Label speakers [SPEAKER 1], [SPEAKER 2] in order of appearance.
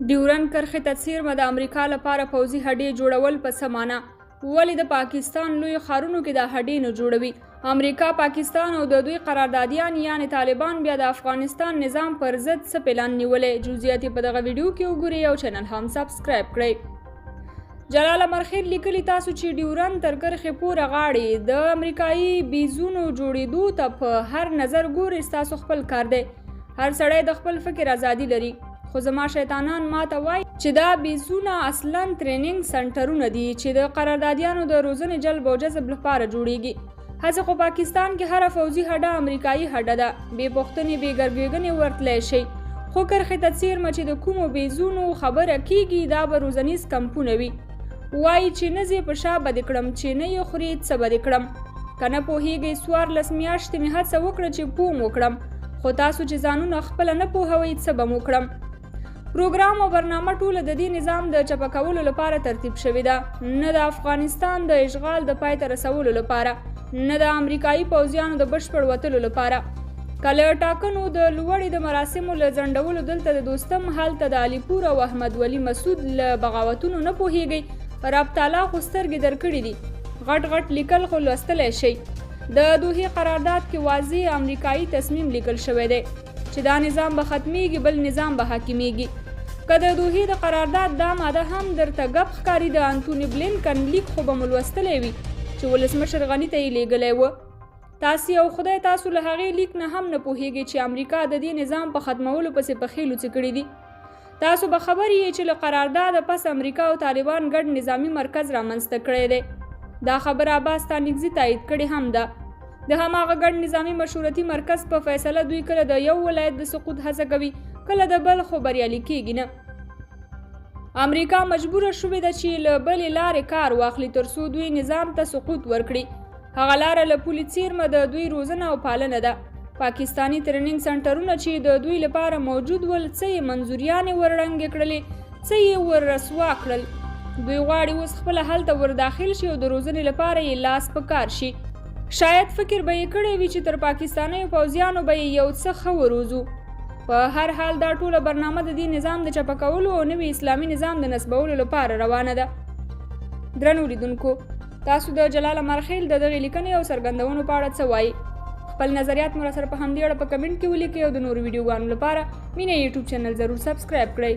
[SPEAKER 1] ډیورند کرښې ته څیرمه د امریکا لپاره پوځي هډې جوړول په څه معنی؟ ولې د پاکستان لویو ښارونو کې دا هډې نه جوړوي؟ امریکا، پاکستان او د دوی قراردادیان یعنې طالبان بیا د افغانستان نظام پر ضد څه پلان نیولی؟ جزئیات یې په دغه ویډیو کې وګورئ او چینل هم سبسکرایب کړئ. جلال امرخیل لیکلي، تاسو چې ډیورند تر کرښې پورې غاړې د امریکایي بیزونو جوړېدو ته په هر نظر ګورئ، ستاسو خپل کار دی. هر سړی د خپل فکر ازادي لري، خو زما شیطانان ماته وایي چې دا بیزونه اصلا تریننګ سنټرونه دي چې د قراردادیانو د روزنې جلب او جذب لپاره جوړیږي. هسې خو پاکستان کې هره فوځي هډه امریکایي هډه ده، بې پوښتنې بې ګرګوېږنې ورتلی شئ، خو کرښې ته څېرمه چې د کومو بیزونو خبره کیږي دا به روزنیز کمپونه وي. وایي چې نه ځې په شا به دې کړم، چې نه یې خورې څه به دې کړم. که نه پوهیږئ 14 میاشتې مې هڅه وکړه چې پوه مو کړم، خو تاسو چې ځانونه خپله نه پوهوئ څه به مو کړم. پروګرام او برنامه ټوله د دې نظام د چپه کولو لپاره ترتیب شوې ده، نه د افغانستان د اشغال د پای ته رسولو لپاره، نه د امریکایي پوځیانو د بشپړ وتلو لپاره. که له ټاکنو د لوړې د مراسمو له ځنډولو دلته د دوستم، هلته د علیپور او احمد ولي مسعود له بغاوتونو نه پوهیږئ، رب تعالی خو سترګې درکړې دي، غټ غټ لیکل خو لوستلی شئ. د دوحې قرارداد کې واضح امریکایي تصمیم لیکل شوی دی چې دا نظام به ختمیږي، بل نظام به حاکمیږي. که د دوحې د قرارداد دا ماده هم درته ګپ ښکاري، د انتوني بلینکن لیک خو به مو لوستلی وي چې ولسمشر غني ته یې لیږلی و. تاسې او خدای تاسو له هغې لیک نه هم نه پوهیږئ چې امریکا د دې نظام په ختمولو پسې پښې لوڅې کړې دي. تاسو به خبر یئ چې له قرارداده پس امریکا او طالبان ګډ نظامي مرکز رامنځته کړی دی. دا خبره عباس ستانکزي تایید کړې هم ده. د هماغه ګډ نظامي مشورتي مرکز په فیصله دوی کله د یو ولایت د سقوط هڅه کوي، کله د بل، خو بریالي کیږي نه. امریکا مجبوره شوې ده چې له بلې لارې کار واخلي تر څو دوی نظام ته سقوط ورکړي. هغه لاره له پولې څیرمه د دوی روزنه او پالنه ده. پاکستاني تریننګ سنټرونه چې د دوی لپاره موجود ول، څه یې منظوریانې ورړنګې کړلې، څه یې وررسوا کړل. دوی غواړي اوس خپله هلته ورداخل شي او د روزنې لپاره یې لاس په کار شي. شاید فکر به یې کړی وي چې تر پاکستانیو پوځیانو به یې یو څه ښه وروزو. په هر حال دا ټوله برنامه د دې نظام د چپه کولو او نوي اسلامي نظام د نصبولو لپاره روانه ده. درنو لیدونکو، تاسو د جلال امرخیل د دغې لیکنې او څرګندونو په اړه څه وایئ؟ خپل نظریات مو راسره په همدې اړه په کمنټ کې ولیکئ او د نورو ویډیوګانو لپاره مینه یوټیوب چینل ضرور سبسکرایب کړئ.